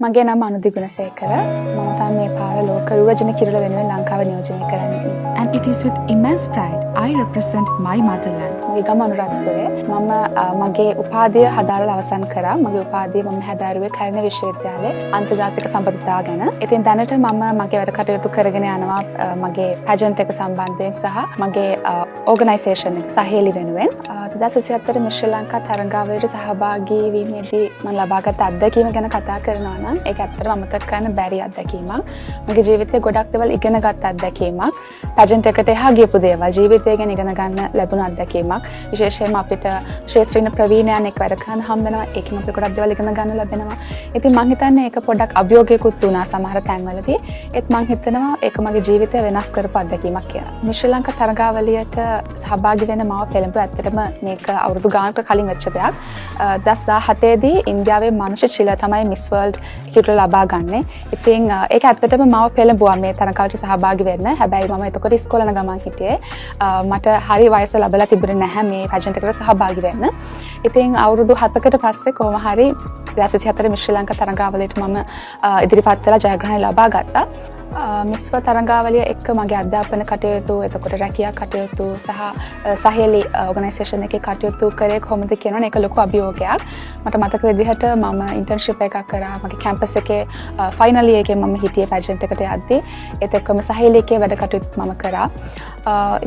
මගේ නම අනුදි ගුණසේකර. මම තමයි මේ පාර ලෝක රජන කිරුළ වෙනුවෙන් ලංකාව නියෝජනය කරන්නේ. And it is with immense pride I represent my motherland. මගේ ගම අනුරාධපුරේ. මම මගේ උපාධිය හදාරලා අවසන් කරා. මගේ උපාධිය මම හැදාරුවේ කැලණි විශ්වවිද්‍යාලයේ අන්තර්ජාතික සම්බන්ධතා ගැන. ඉතින් දැනට මම මගේ වැඩ කටයුතු කරගෙන යනවා මගේ පැජන්ට් එක සම්බන්ධයෙන් සහ මගේ ඕගනයිසේෂන් එක සහේලි වෙනුවෙන්. 2024 මිස් ශ්‍රී ලංකා තරඟාවලියට සහභාගී වීමේදී මම ලබාගත් අත්දැකීම ගැන කතා කරනවා නම්, ඒක ඇත්තටම අමතක කරන්න බැරි අත්දැකීමක්. මගේ ජීවිතේ ගොඩක් දේවල් ඉගෙන ගත්ත අත්දැකීමක්. පැජන්ට් එකට එහා ගියපු දේවල්, ජීවිතය ගැන ඉගෙන ගන්න ලැබුණු අත්දැකීමක්. විශේෂයෙන්ම අපිට ක්ෂේත්‍රයේ ඉන්න ප්‍රවීණයන් එක්ක වැඩ කරන්න හම්බ වෙනවා. ඒකෙන් අපිට ගොඩක් දේවල් ඉගෙන ගන්න ලැබෙනවා. ඉතින් මං හිතන්නේ ඒක පොඩ්ඩක් අභියෝගයකුත් වුණා සමහර තැන්වලදී. ඒත් මං හිතනවා ඒක මගේ ජීවිතය වෙනස් කරපු අත්දැකීමක් කියලා. මිස් ශ්‍රී ලංකා තරඟාවලියට සහභාගී වෙන මාව පෙළඹුවා ඇත්තටම මේක අවුරුදු ගානකට කලින් වෙච්ච දෙයක්. 2017 දී ඉන්දියාවේ මනුෂි චිල්ලර් තමයි මිස් වර්ල්ඩ් කිරුළ ලබා ගන්නේ. ඉතින් ඒක ඇත්තටම මාව පෙළඹුවා මේ තරඟාවලියට සහභාගී වෙන්න. හැබැයි මම එතකොට ඉස්කෝලේ යන ගමන් හිටියේ. මට හරි වයස ලැබලා තිබුණේ නැහැ මේ පැජන්ට් එකට සහභාගී වෙන්න. ඉතින් අවුරුදු 7කට පස්සේ කොහොම හරි 2024 මිස් ශ්‍රී ලංකා තරඟාවලියට මම ඉදිරිපත් වෙලා ජයග්‍රහණය ලබා ගත්තා. මිස් වර්ල්ඩ් තරඟාවලිය එක්ක මගේ අධ්‍යාපන කටයුතු, එතකොට රැකියා කටයුතු සහ සහේලි ඕගනයිසේෂන් එකේ කටයුතු කරේ කොහොමද කියනවනේ, ඒක ලොකු අභියෝගයක්. මට මතක විදිහට මම ඉන්ටර්න්ෂිප් එකක් කරා මගේ කැම්පස් එකේ. ෆයිනල් ඉයර් එකේ මම හිටියේ පැජන්ට් එකට යද්දි. ඒත් එක්කම සහේලි එකේ වැඩ කටයුතුත් මම කරා.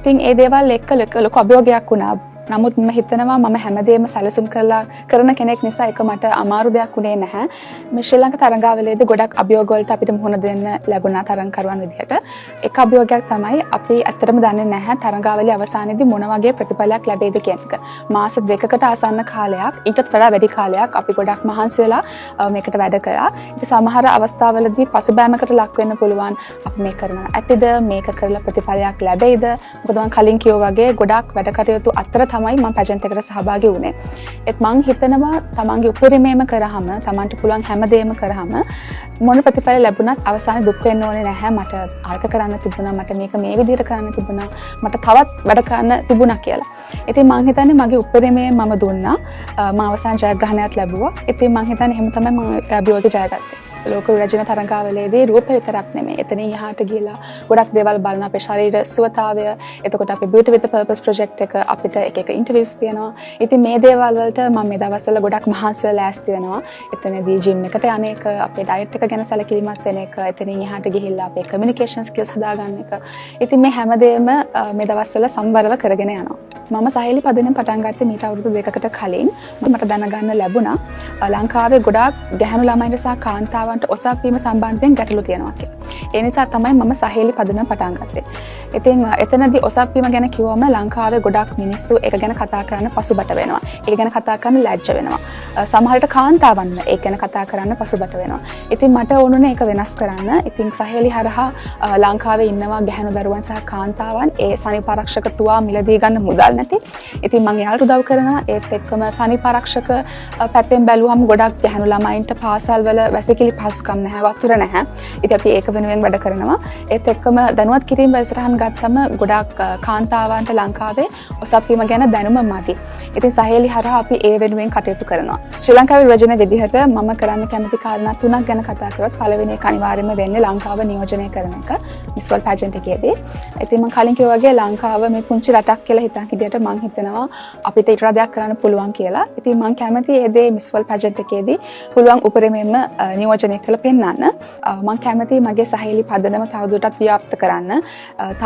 ඉතින් ඒ දේවල් එක්ක ලොකු අභියෝගයක් වුණා. නමුත් මම හිතනවා මම හැමදේම සැලසුම් කරලා කරන කෙනෙක් නිසා ඒක මට අමාරු දෙයක් වුණේ නැහැ. මේ ශ්‍රී ලංකා තරඟාවලියේදී ගොඩක් අභියෝග වලට අපිට මුහුණ දෙන්න ලැබුණා තරඟකරුවන් විදිහට. එක අභියෝගයක් තමයි අපි ඇත්තටම දන්නේ නැහැ තරඟාවලිය අවසානයේදී මොන වගේ ප්‍රතිඵලයක් ලැබෙයිද කියන එක. මාස 2කට ආසන්න කාලයක්, ඊටත් වඩා වැඩි කාලයක් අපි ගොඩක් මහන්සි වෙලා මේකට වැඩ කරා. ඉතින් සමහර අවස්ථාවලදී පසුබෑමකට ලක් වෙන්න පුළුවන්. අපි මේ කරනවා ඇතිද? මේක කරලා ප්‍රතිඵලයක් ලැබෙයිද? මොකද මං කලින් කිව්වා වගේ ගොඩක් වැඩ කටයුතු අතර තමයි මං පැජන්ට් එකට සහභාගී වුණේ. ඒත් මං හිතනවා තමන්ගේ උපරිමයම කරාම, තමන්ට පුළුවන් හැමදේම කරාම, මොන ප්‍රතිඵල ලැබුණත් අවසානයේ දුක් වෙන්න ඕනේ නැහැ. මට අරක කරන්න තිබුණා, මට මේක මේ විදිහට කරන්න තිබුණා, මට තවත් වැඩ කරන්න තිබුණා කියලා. ඉතින් මං හිතන්නේ මගේ උපරිමය මම දුන්නා. මං අවසාන ජයග්‍රහණයත් ලැබුවා. ඉතින් මං හිතන්නේ එහෙම තමයි මං අභියෝගය ජයගත්තේ. ලෝක රජන තරඟාවලියේදී රූප විතරක් නෙමෙයි. එතනින් එහාට ගිහලා ගොඩක් දේවල් බලන, අපේ ශරීර සුවතාවය, එතකොට අපේ Beauty with a Purpose project එක, අපිට එක එක ඉන්ටර්විව්ස් තියෙනවා. ඉතින් මේ දේවල් වලට මම මේ දවස්වල ගොඩක් මහන්සි වෙලා ලෑස්ති වෙනවා. එතනදී ජිම් එකට යන එක, අපේ ඩයට් එක ගැන සැලකිලිමත් වෙන එක, එතනින් එහාට ගිහිල්ලා අපේ කමියුනිකේෂන් ස්කිල්ස් හදාගන්න එක. ඉතින් මේ හැමදේම මේ දවස්වල සමබරව කරගෙන යනවා. මම සහේලි පදනම පටන් ගත්තේ මීට අවුරුදු 2කට කලින්. මට දැනගන්න ලැබුණා ලංකාවේ ගොඩාක් ගැහැණු ළමයින්ට සහ කාන්තාවන්ට ඔසව් වීම සම්බන්ධයෙන් ගැටලු තියෙනවා කියලා. ඒ නිසා තමයි මම සහේලි පදනම පටන් ගත්තේ. ඉතින් එතනදී ඔසව් වීම ගැන කිව්වම ලංකාවේ ගොඩක් මිනිස්සු ඒක ගැන කතා කරන්න පසුබට වෙනවා. ඒක ගැන කතා කරන්න ලැජ්ජ වෙනවා. සමහර විට කාන්තාවන්ම ඒක ගැන කතා කරන්න පසුබට වෙනවා. ඉතින් මට ඕනුනේ ඒක වෙනස් කරන්න. ඉතින් සහේලි හරහා ලංකාවේ ඉන්නවා ගැහැණු දරුවන් සහ කාන්තාවන් ඒ සනීප ආරක්ෂක තුවා මිලදී ගන්න මුදල් නැති. ඉතින් මං එයාලට උදව් කරනවා. ඒත් එක්කම සනීප ආරක්ෂක පැත්තෙන් බැලුවම ගොඩක් ගැහැණු ළමයින්ට පාසල් වල වැසිකිලි පහසුකම් නැහැ, වතුර නැහැ. ඉතින් අපි ඒක වෙනුවෙන් වැඩ කරනවා. ඒත් එක්කම දැනුවත් කිරීම වැඩසටහන් ගත්තම ගොඩක් කාන්තාවන්ට ලංකාවේ ඔසව් වීම ගැන දැනුම මදි. ඉතින් සහේලි හරහා අපි ඒ වෙනුවෙන් කටයුතු කරනවා. ශ්‍රී ලංකාවේ රජන විදිහට මම කරන්න කැමති කාරණා තුනක් ගැන කතා කරොත්, පළවෙනි එක අනිවාර්යයෙන්ම වෙන්නේ ලංකාව නියෝජනය කරන එක මිස් වර්ල්ඩ් පැජන්ට් එකේදී. ඉතින් මම කලින් කිව්වා වගේ ලංකාව මේ පුංචි රටක් කියලා හිතන් හිටියට මං හිතනවා අපිට ඊට වඩා දෙයක් කරන්න පුළුවන් කියලා. ඉතින් මං කැමති ඒ දේ මිස් වර්ල්ඩ් පැජන්ට් එකේදී පුළුවන් උපරිමයෙන්ම නියෝජනය කරලා පෙන්වන්න. මං කැමති මගේ සහේලි පදනම තවදුරටත් ව්‍යාප්ත කරන්න.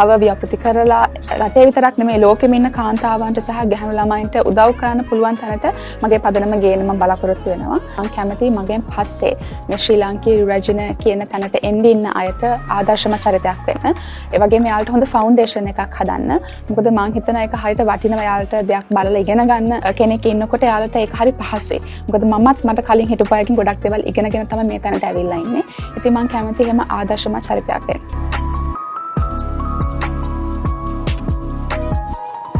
තව ව්‍යාපෘති කරලා රටේ විතරක් නෙමෙයි, ලෝකෙම ඉන්න කාන්තාවන්ට සහ ගැහැණු ළමයින්ට උදව් කරන්න පුළුවන් තැනට මගේ පදනම ගේන්න මං බලාපොරොත්තු වෙනවා. මං කැමති මගෙන් පස්සේ මේ ශ්‍රී ලාංකීය රජන කියන තැනට එන්න ඉන්න අයට ආදර්ශමත් චරිතයක් වෙන්න. ඒ වගේම එයාලට හොඳ ෆවුන්ඩේෂන් එකක් හදන්න. මොකද මං හිතනවා ඒක හරියට වටිනවා. එයාලට දෙයක් බලලා ඉගෙන ගන්න කෙනෙක් ඉන්නකොට එයාලට ඒක හරි පහසුයි. මොකද මමත් මට කලින් හිටපු අයගෙන් ගොඩක් දේවල් ඉගෙනගෙන තමයි මේ තැනට ඇවිල්ලා ඉන්නේ. ඉතින් මං කැමති එහෙම ආදර්ශමත් චරිතයක් වෙන්න.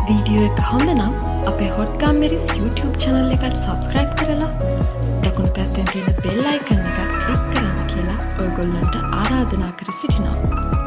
වීඩියෝ එක හොඳ නම් අපේ හොට් ගම්මිරිස් YouTube channel එකට subscribe කරලා දකුණු පැත්තෙන් තියෙන බෙල් අයිකන් එකත් ක්ලික් කරන්න කියලා ඔයගොල්ලන්ට ආරාධනා කර සිටිනවා.